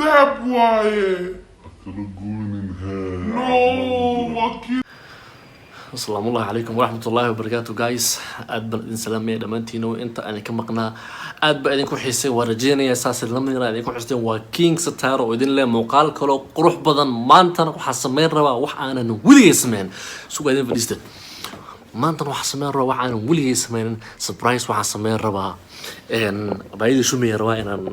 Cadaab waaye. Kala goynin hee. No, waa kii. Asalaamu ullahi calaykum waraxmat ullaahi wabarakaatu, guys. Aad baan idin salaamaya dhammaantiina. Inta aan idinka maqnaa aad baa idinku xiisay. Waa rajeynaya saas lamidna idinku xiisteen. Waa King Sataro oo idin leh muuqaal kaloo qurux badan. Maantana waxaa sameyn rabaa wax aanan weligay sameyn. Sugaa idin fadhiista. Maantana waxaa sameyn rabaa wax aanan weligay sameynin, surprise. Waxaa sameyn rabaa abaayadii Shumaya rabaa inaan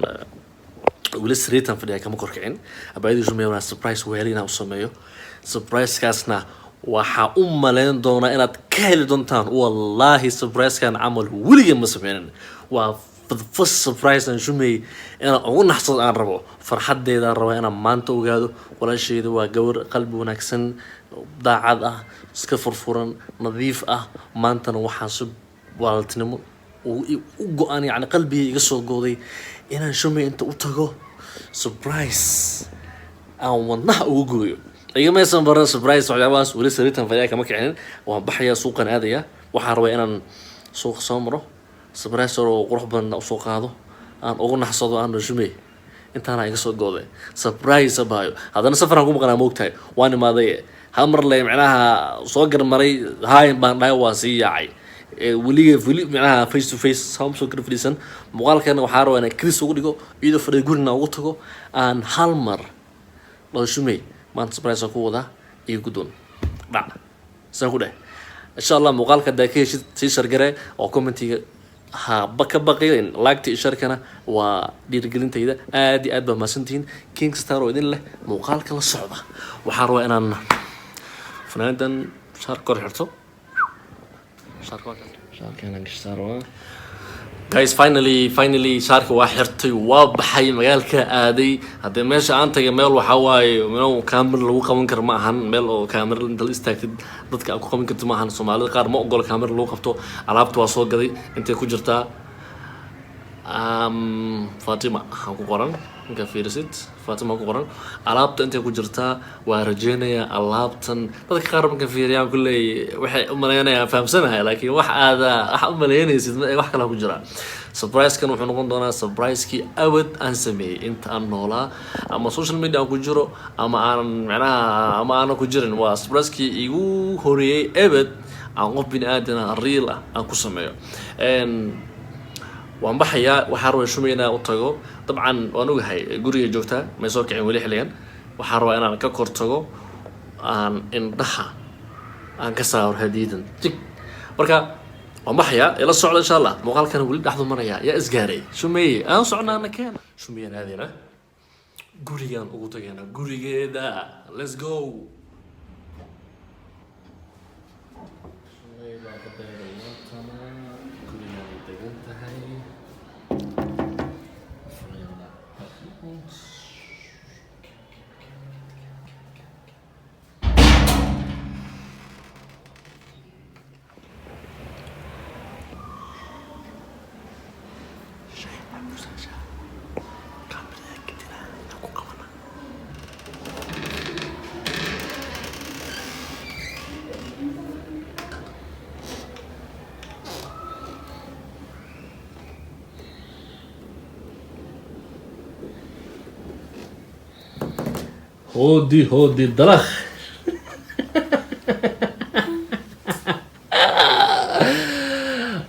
weli sariirtan fadhiya kama korkicin. Abaayadii Shumaya rabaa surprise weeli inaan u sameeyo. Surprisekaasna waxaa u maleyn doonaa inaad ka heli doontaan. Wallaahi, surprisekan camal weligay ma sameynin. Waa the first surprise aan Shumay inaan ugu naxsado aan rabo. Farxadeedaan rabaa inaan maanta ogaado. Walaasheeda waa gabar qalbi wanaagsan, daacad ah, iska furfuran, nadiif ah. Maantana waxaan si walaaltinimo u go-an, yani qalbigay iga soo gooday, inaan Shumay inta u tago surprise aan wadnaha ugu gooyo. Igamaysan baran surprise waxyaabahaas. Weli sariirtan fadhiya kama kicinin. Waan baxayaa, suuqan aadaya. Waxaan rabaa inaan suuqa soo maro, surprise oo qurux badan usoo qaado, aan ugu naxsado, aan Shumay intaana iga soo gooday surprise abaayo. Haddana safaraan ku maqnaa, moogtahay. Waan imaaday hal mar le, micnaha soo garmaray, hayn baan dhahay, waa sii yaacay. Weliga weli micnaha face to face sama soo kala fadhiisan. Muuqaalkana waxaa rabaa inaan kris ugu dhigo, iyadoo fadhiya gurina ugu tago, aan hal mar dhalo: "Shumey, maanta surprise aan ku wadaa iyo guddoon dhac." Saan ku dheh, insha Allah. Muuqaalka haddaa ka heshid, sii share garee oo commentiga ha ba ka baqin. Laagta iyo share-kana waa dhiirigelintayda. Aad iyo aad baa mahadsantihiin. King Star oo idin leh muuqaalka la socda. Waxaan rabaa inaan fanaanadan shaar kor xirto. Shaarkaan gashtaa rabaa, guys. Finally, finally, shaarka waa xirtay, waa baxay, magaalka aaday. Haddee meesha aan tagay meel waxaa waaye meel kaamira lagu qaban karo ma ahan. Meel oo kaamira inta la istaagtid dadka aad ku qaban kartid ma ahan. Soomaalida qaar ma ogola kaamira lagu qabto. Alaabta waa soo gaday, intay ku jirtaa. Fatima waxaan ku qoran, markaa fiirisid, Fatima ku qoran alaabta intay ku jirtaa. Waa rajeynayaa alaabtan dadka qaar marka fiiriyaan kulley waxay u malaynayaan fahamsanahay, laakiin wax aada wax u malaynaysid wax kalaa ku jira. Surprise-kan wuxuu noqon doonaa surprise-kii awad aan sameeyey inta aan noolaa, ama social media aan ku jiro, ama aanan micnaha ama aanan ku jirin. Waa surprise-kii igu horeeyey ebed aan qof bini aadana real ah aan ku sameeyo. Waan baxayaa. Waxaa rabaa Shumay inaan u tago. Dabcan waan ogahay guriga joogtaa, may soo kicin weli xilligan. Waxaa rabaa inaan ka kor tago, aan indhaha aan ka saaro hadiidan jig. Marka waan baxayaa, ila socda insha Allah. Muuqaalkana weli dhexdu maraya. Yaa isgaaray? Shumeeye aan socnaana keena. Shumeeyaan aadayna, gurigaan ugu tagayna, gurigeeda. Let's go. Shumey baa qadeeda waatana, gurigaan ay degan tahay. Furayana. Kaamirada kadina ku qabana. Hoodi hoodi dalakh.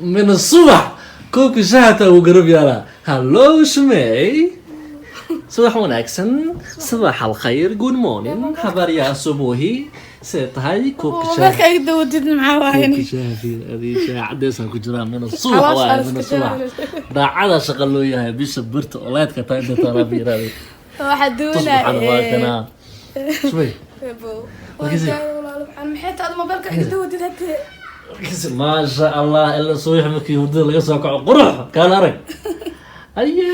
من الصبح koobka shahata uu garab yaalaa. Hallo Shumey, subax wanaagsan, sabax alkhayr, good morning, habaryaa subuhi, see tahay? Koobka shaah. Marka iga dawadid maxaa waaye? Koobka shaaha fiir adii, shaah cadeysaan ku jiraa min asubax. Xalaas. Waaye Xalaas min ka asubax. jira. Daacada shaqa loo yahay bisha birta oleedka taa inta taala fiiraaday. Waxaa tusbaxana waa doonaa kanaa, Shumey. Maxay tahay mobilka iga dawadid hadee? Maasha Allah, ila subax markii hurdada laga soo kaco qurux kaala arag. Aye,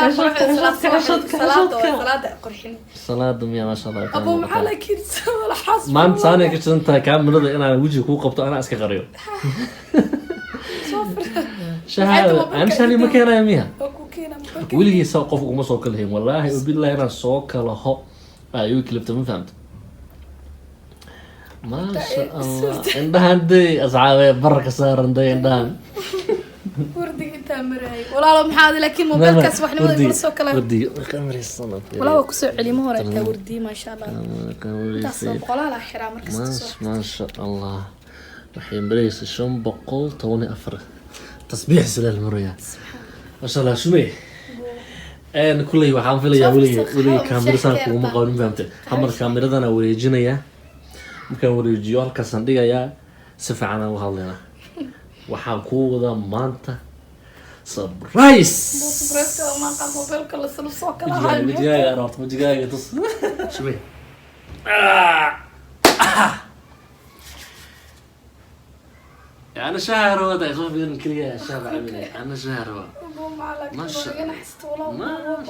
xishoodka, xishoodka, xishoodka, xishoodka. Salaada qurxin. Salaada miya? Maasha Allah. Abo, maxaa laakiin wala xaas. Maanta saanay ka shidan tahay kaamirada inaan wejiga kuu qabto, anaa iska qariyo. Soo fir. Shahaada aan shali ma keenayo miya? Waa ku keena mobilka. Weligiisa qof uguma soo kalahayn, wallaahi wabillahi, inaan soo kalaho ayuu kilibta, ma fahamta? Maasha Allah, indhahan day asxaabe bararka saaran day indhahan. Wardiga. Intaa maraayay walaalo, maxaa adi laakiin mobilkaas waxnimada igula soo kala. Wardiga qamaraysan. Walaa waa kusoo celimo hore taa wardiye, maasha Allah. Intaas oo boqolaal ah xiraa markasta soo. Maasha Allah, waxay maraysa 514 tasbiix silaal maraya, maasha Allah. Shumey een kulley waxaan filayaa Soo weligay fursa, weligay qaxwo, kaamirasaan shaah kuguma keenta. qabanin, fahamtay? Hamar kaamiradana wareejinayaa, markaan wareejiyo halkaasaan dhigayaa, si fiican aan u hadlaynaa. Waxaan kuu wadaa maanta surprise. Surprise ma qan mobilka la soo soo kala Wajigaaga hayo. Wajigaaga aan horta wajigaaga tus, Shumey. أنا شهر هذا شوف كلية شهر عملي أنا شهر. ما شاء شاء الله. ما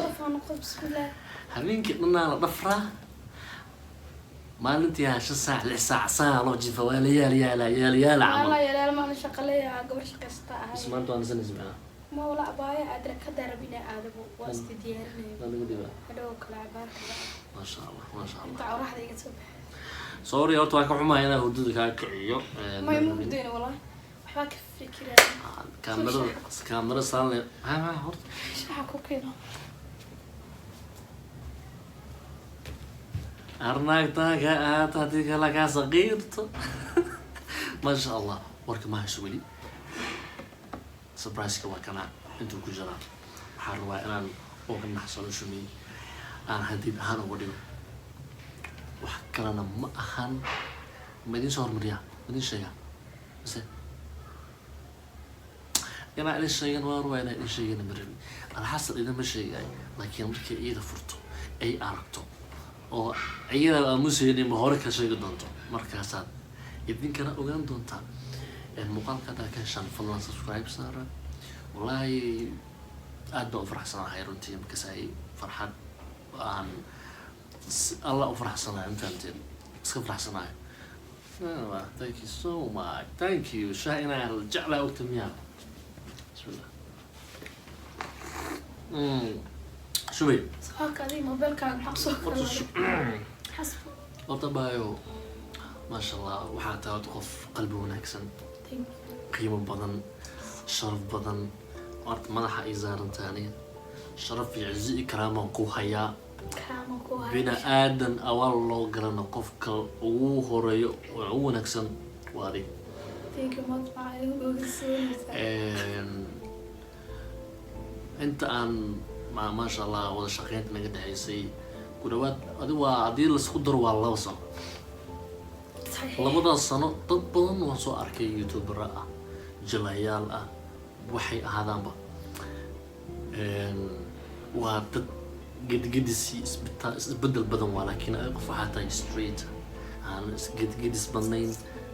بسم الله. Habeenkii dhanaa la dhafraa, maalintii haa 5 saac 6 saac saa loo jiifa, waa la yaal yaala yaal yaala camal. Walaa yaalaal maana shaqaleeya, gabar shaqaysta ahay. Bas maanta waa nasanaysa macnaa? Ma wala abaaya aadra ka darab inaa aadabo, waa iska diyaarinaya. Waa lagu dhibaa. Hadhow kala cabaar kala. Maasha Allah, maasha Allah. Inta cawraxda iga soo baxay. Sorry, horta waan ka xumahay inaan hurdada kaa kiciyo. Maya, ma hurdayna walaa, waxbaa ka fikiraya. Kaamirada kaamira saan le ha horta. Shaxa ku keeno. Arnaagtaaga aad haddii kala kaa saqiirto, maasha Allah. Warka ma hayso weli, surprise-ka waa kana intuu ku jiraa. Waxaan rabaa inaan uga naxsano Shumey, aan hadid ahaan uga dhigo, wax kalena ma ahan. Ma idin soo hormariyaa? Ma idin sheegaa mise inaa idin sheegan? Waa rabaa inaa idin sheegana, ma rabi. Alxasal idinma sheegay, laakiin markay iyada furto ay aragto oo iyada aamusaynin, ma hore ka sheegi doonto, markaasaad idinkana ogaan doontaa. Muuqaalka haddaa ka heshaan, fadlan subscribe saara. Wallaahi aad baan u faraxsanahay runtii, markaas ay farxad aan alla u faraxsanahay, ma fahamteen? Iska faraxsanahay. Ah, thank you so much, thank you. Shaah inaa jeclaa ogta miyaa? Bismillah. Shumey. Saaka adiga mobilkaaga maxaa kusoo Horta kala xasbo? Horta baayo, maasha Allah, waxaa tahay horta qof qalbi wanaagsan, Thank you. qiimo badan, sharaf badan. Horta madaxa ay saarantahay aniga, sharaf iyo cizo iyo karaamaan ku hayaa. Karaama ku hayo. Bini aadan awaal loo garana qofka ugu horeeyo oo ugu wanaagsan waa adiga. Thank you, maad maxaa igu ogeysiinaysaa? Inta aan maasha Allah wada shaqeynta naga dhexaysay, ku dhawaad adi waa haddii laisku daro waa 2 sano. Saxiix. Labadaas sano dad badan waan soo arkay, youtubera ah, jilayaal ah, waxay ahaadaanba. Waa dad gedgedis iyo isbedel badan waa, laakiin adiga qof waxaa tahay straight, aan isgedgedis badnayn,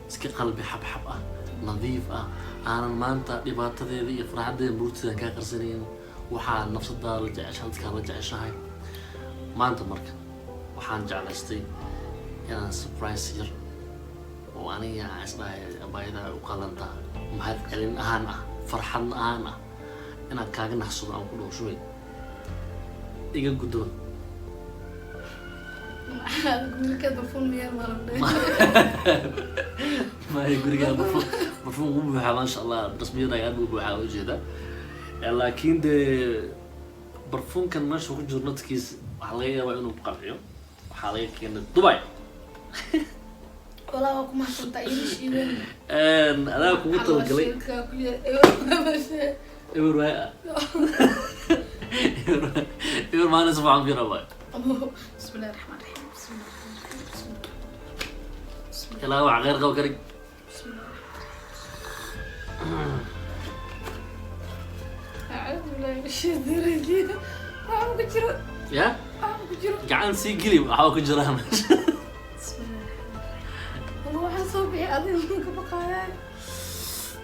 iska qalbi xabxab ah, nadiif ah, aanan maanta dhibaatadeeda iyo farxaddeeda murugteeda kaa qarsanayn. Waxaa nafsadaada la jeceshahay, dadkaa la jeceshahay. Maanta marka waxaan jeclaystay inaan surprise yar oo aniga aan isdhahay abaayada ay u qalantaa, mahad celin ahaan ah, farxad ahaan ah, inaan kaaga naxsado, aan ku dhaho: "Shumey, iga guddoon." Guriga barfuun miyaa malan? Maya, gurigaa barfuun barfuun ugu buuxaa, maasha Allah, rasmiyada aad buu buuxaa ujeeda. Laakiin dee barfuunkan meesha ku jiro naftiisa waxaa laga yaabaa inuu qanciyo. Waxaa laga keenay Dubai. Walaa waa ku mahadsantaa, iima shiiwen. Adaa kugu talagalay. Eber waay ah, eber maalin si fiican fiira waay. Bismillahi raxmaan raxiim, bismillahi raxmaan raxiim, bismillahi. Ilaa wax kheyr qabo karig. Bismillahi. Acuudu billahi min shaytaani rajiim. Waxaa ku jiro? Ya. Waxaa ku jiro? Gacan sii geli, waxaa ku jiraa meesha. Bismillahi raxmaan raxiim. Wallah waxaan soo bixi adiga ka baqaaya.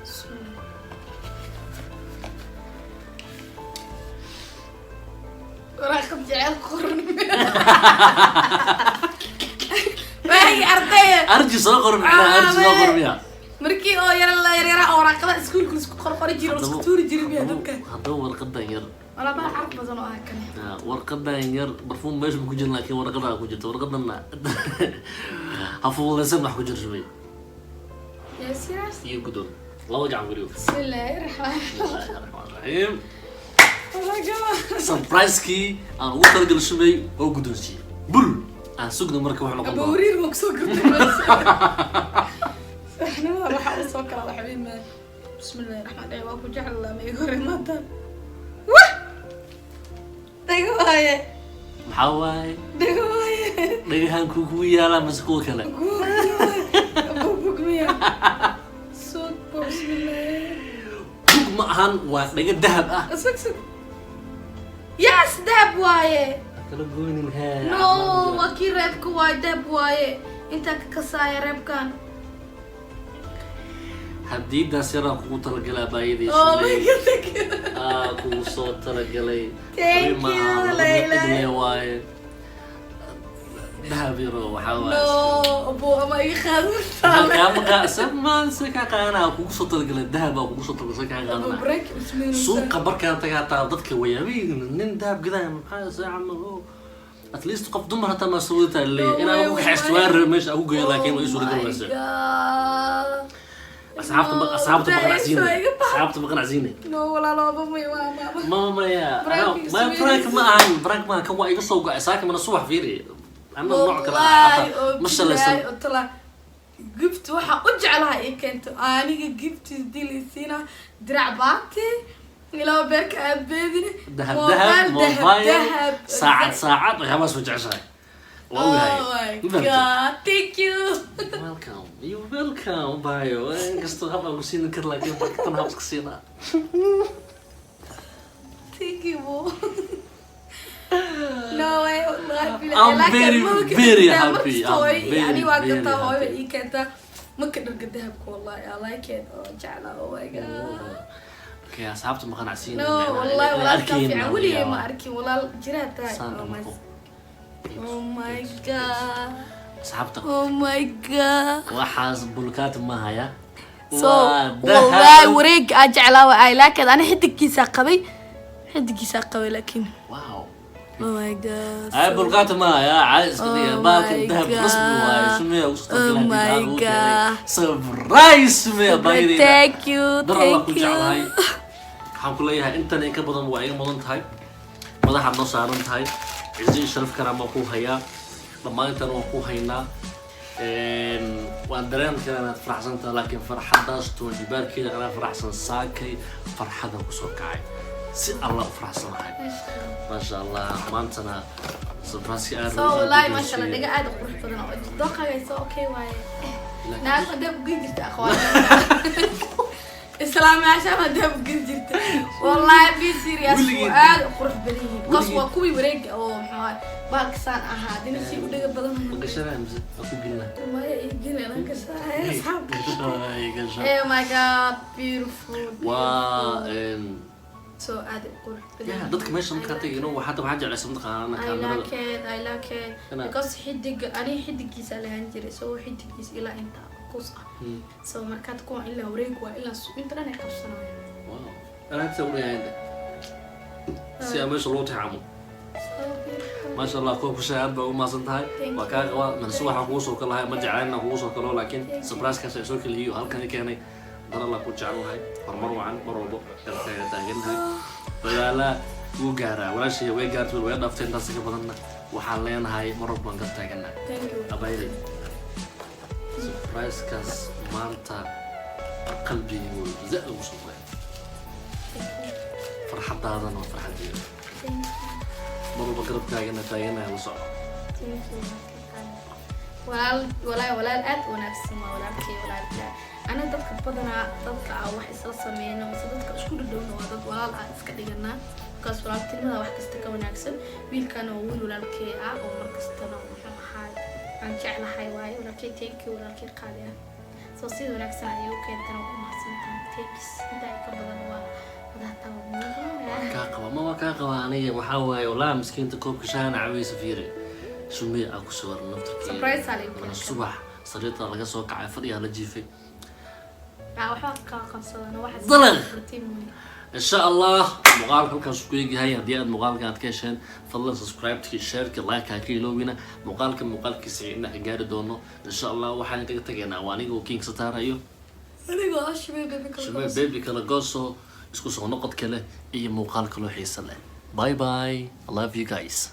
Bismillah. Waraaqad jecel qoran waagi ardaya. Arji soo qor micnaha, arji soo qor miya? Markii oo yara la yaryara oo waraaqada iskuulka isku qorqori jiray oo isku tuuri jiray miya dadka? Haddaba warqadan yar. Walaa baa caraf badan oo ah kane. Ah, warqadan yar barfuun meesha ma ku jirin, laakiin warqadaa ku jirta. Warqadanna ha fududaysan, wax ku jira, Shumey. Yeah, serious? Iyo guddoon. Laba gacan weliba. Bismillaahi raxmaan. Bismillaahi raxmaan raxiim. Oh my God. Surprise-kii aan ugu talagalay Shumey oo guddoonsiiyey bul aan sugna marka wuxuu noqon Aba doona. Wariir ma kusoo gurtay? Saxnimada waxa uu soo kala waxbay ma. Bismillaahi raxmaan raxiim. Waa ku jeclaa, ma iga hor imaadaan. Wah, dhaga waaye. Maxaa waaye? Dhaga waaye. Dhagahan kugu yaalaa mase kuwa kale? Bugmiya sug, bismillaahi. Bug ma ahan, waa dhaga dahab ah. Sug, sug. Yes, dahab waaye. Kala goynin hee. No, waa kii reebka waaye, dahab waaye. Intaa ka kasaaya reebkan. Hadiidaas yaraan kugu talagalay abaayadii. Oh my God, thank you. Aa kugu soo talagalay. Thank you, Layla. Layla waaye, dahab yaro waxaa waaye. No, abo, ama iga qaadan. Kaama kaa qaadanaa, kugu soo talagalay dahab baa kugu soo talagalay, kaa Abo qaadanaa. Break ismiin. Suuqa markaan taga hataa dadka wayaabiin nin dahab gadaya maxaa see camal oo at least qof dumar hataa maa soo wadataa leeyahay inaan ugu kaxaysto waan rabay meesha ugu geeyo, laakiin way suuragal wayse. Asxaabta ma qanacsiinay, asxaabta ma qanacsiinay. No, walaalo, abo may waa ma. Ma maya. Prank ma prank ma ahan, prank ma ahan. Kan waa iga soo go'ay saaka mana subax. Fiiri, anna nooc kale ah, Wallahi, hataa oo ma shalaysan. bilaahi, oo talaa gift waxaa u jeclaha ii keento aniga. Gift dilaysiina dirac baati ilaa beerka aad beedine. Dahab. Mobile, dahab, mobile, dahab. Saacad, saacad, waxyaabahaas ma jeceshahay, waa ogahay. Oh my Ma fahamtay? God, thank you. Welcome, you welcome bayo. Inkastoo hab aan ku siinin kar, laakiin tan hab iska siinaa. Thank you, bro. No way, wallahi billahi. I'm very, very happy. I'm very, Yani waa very gataa hooyo happy. ii keentaa maka dharga dahabka. Wallahi I like it oo jecla. Oh my God. Okay, asxaabta ma qanacsiin? No, wallahi walaalkaa fiican weligay ma arkin walaal jiraa tahay. Saan. Oh my Dhamaco. Oh my God. Asxaabta. Oh my God. Waxaas bulkaat ma haya. So Waa wallahi dahab. Wareeg aa jeclaa waa I like it. Ani xidigkiisaa qabay, xidigkiisaa qabay, laakiin oh my God. Ay bulkaat ma haya, caadi iska dhiga. Oh Baalkan my dahab rasmi waaye. God. Sumeya ugu soo Oh talagalay my hadii ugu keenay. God. Surprise Sumeya baayadeyda. Thank you. Dar Allah Thank ku you. jeclahay. Waxaan ku leeyahay intan in ka badan waa iga mudan tahay, madaxaad noo saaran tahay, cizi iyo sharaf karaan baan kuu hayaa, dhammaan intan waan kuu haynaa. Waan dareemi karaa inaad faraxsan tahay, laakiin farxadaas toonjibaarkeeda anaa faraxsan. Saakay farxadan kusoo kacay, si Allah u faraxsanahay, maasha Allah. Maantana surprise aad So wallahi maasha Allah, dhaga aad u qurux badan oo dooqaaga. So okay waaye. Naag ma dahab ugeyn jirta? Aqoon islaamayaasha ma dahab ugeyn jirta? Wallahi be serious. Waa aad u qurux badan yihiin because waa kuwii wareega oo muxuu ahaa baalkasaan ahaa dina si u dhaga badan. Ma gashanaa mise waa ku gelinaa? Maya, ii geli, anaa gashanaya asxaabta. Ay, gashan. Oh my God, beautiful. Waa So aad u qurux badan. Ya dadka meesha markaa tagayno waxaa waxaa jeclaysa mataqaana I kaamirada. Like it, I like it. Because xidig, ani xidigiisa lahaan jiray, so xidigiisa ilaa inta kus ah. So markaad kuwa ilaa wareeg waa ilaa inta dhan ay qabsanayaan. Wow, alaabta u leeyahay si aa meesha loo taxamo. So beautiful. Maasha Allah, koobka shaay aad baa ugu mahadsan tahay. Thank Waa kaa qabaa manse waxaan kugu soo kalahay ma jeclayn inaan kugu soo kalo, laakiin surprise-kaas ay soo keliyo halkan i keenay. Dar Allah ku jecelahay, horumar wacan, mar walbo garabkaaga taagannahay, dadaalaa wuu gaaraa. Walaashay way gaartay, way dhaaftay, intaas ka badanna waxaan leenahay mar walbo aan garab taagannahay. Thank you. Abayday, surprise-kaas maanta qalbigaygu zaid ugu soo qoray. Farxadaadana waa farxadeyda. Thank you. Mar walba garabkaagana taaganahay, la soco. Thank you. Walaal, walaal, walaal aad u wanaagsan waa walaalkay, walaalka. Ana dadka badanaa dadka aan wax isla sameyno mise dadka isku dhadhowna waa dad walaal aan iska dhiganaa, because walaaltinimada wax kasta ka wanaagsan. Wiilkana waa wiil walaalkay ah oo markastana muxuu ahaa aan jeclahay waaye walaalkay. Thank you, walaalkay qaali ah. So sida wanaagsan ayay u keentana waa u mahadsantahay. Thanks, inta ay ka badan waa wadahataa waa Kaa qaba ma waa kaa qaba. Aniga waxaa waaye walaa miskiinta koobka shaahana cabaysa. Fiire, sumey aa ku sawiran naftarkeeda. Surprise aa lagu Mana keenay. Subax sariirta laga soo kacay, fadhiyaa la jiifay. Waxba kaa qabsadana waxa Dalan. routine weyn. Insha Allah muuqaalka halkaas ku eegyahay. Haddii aad muuqaalka aad ka hesheen, fadlan subscribe-ki, share-ka, like-ka ka iloobina. Muuqaalka muuqaalkiisa inaan ka gaari doono insha Allah waxaan kaga tagaynaa waa aniga oo King Satara iyo Anigoo ah Shumay Baby kala Shumay gooso. Baby kala gooso. Isku soo noqod kale iyo muuqaal kaloo xiisa leh. Bye bye, I love you guys.